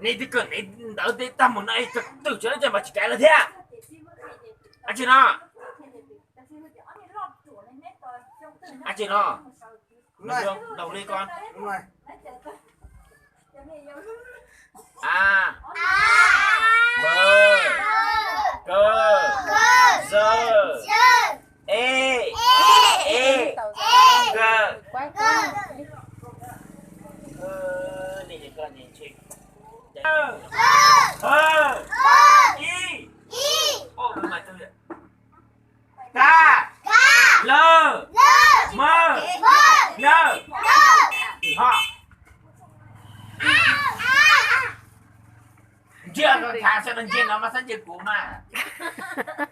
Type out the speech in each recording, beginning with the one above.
Nej twb kawm nej ntawv tej tag mus no es twm tsev no ces mas tsis kav lawv thiab. Ab tsi no, ab tsi no, ntaus li ko. A, b, k, z, e, e, k. Ib, ka, la, ma, na, tim ho. Ntsia khav sawv daws ntsia no mas xav ntsia kuv mas.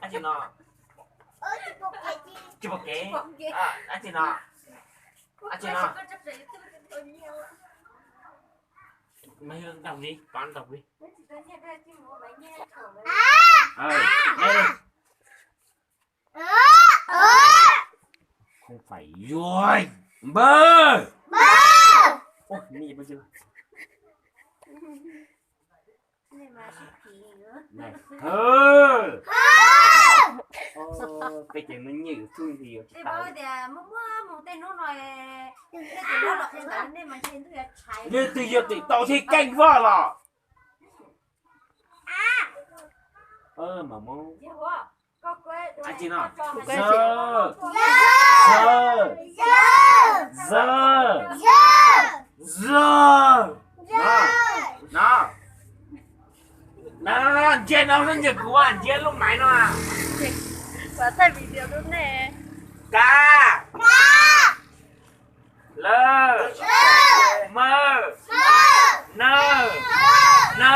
Ab tsi no, tsis pom kev. Ab tsi no, ab tsi no. Ntaus li, ntaus li. Không phải rồi. Npawg. Ua, neb npawg. Npawg. Peb ces no nyiaj YouTube li yuav tsis tau. Leej twg yog tim tau thiab keej voj los. Ab tsi no, z, z, z, z. No, no, no, ntsia no, ntsia kuv, ntsia lub maiv no. Ka, la, ma, na, na.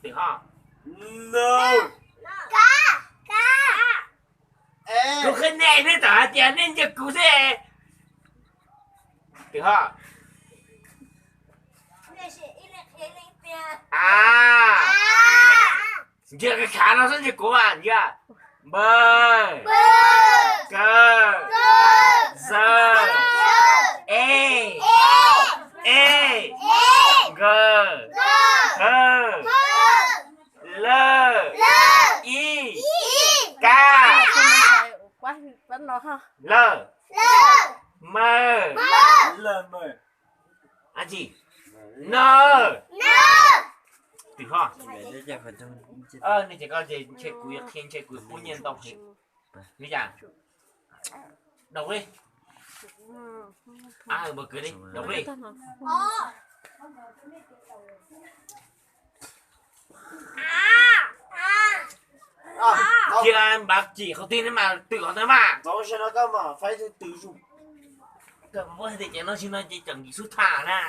Tim ho. Kuv qhia nej, nej txawm hais tias nej ntsia kuv xwb. Tim ho. A, ntsia khav no xwb ntsia kuv mas ntsia. Npawg, kawg, zawg, e, e, nkawg, hawg, lawg, ib, kab, lawg, mawg, ab tsi, nawg. Tim ho. Nej ces koj ces ntshe kuv yuav qhia ntshe kuv pub nyiaj ntau heev. Li cas? Đọc đi. A, mở cửa đi, đọc đi. Kia bác chỉ không tin mà tự hỏi tôi mà. Cháu sẽ nói các mà phải từ từ dùng. Cậu có thể nói xin nói chỉ chẳng bị sút thả nè.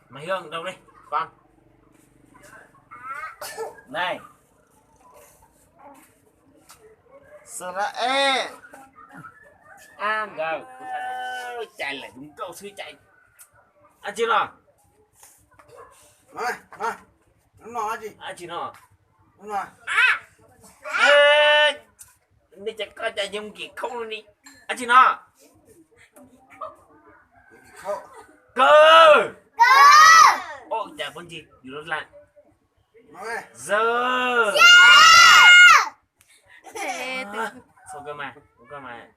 Mày Hương, đọc đi, con. Này. Sra e. A, ngawg. Cais lawm, đúng câu xwb cais. Ab tsi no. Ab tsi no. Ê, nej cov koj cas yeej nkim khauj li. Ab tsi no. Kawg. Oj, cas poj ntxwg yus lub laj. Zawg. Ê, txhob kawg mas, kawg mas.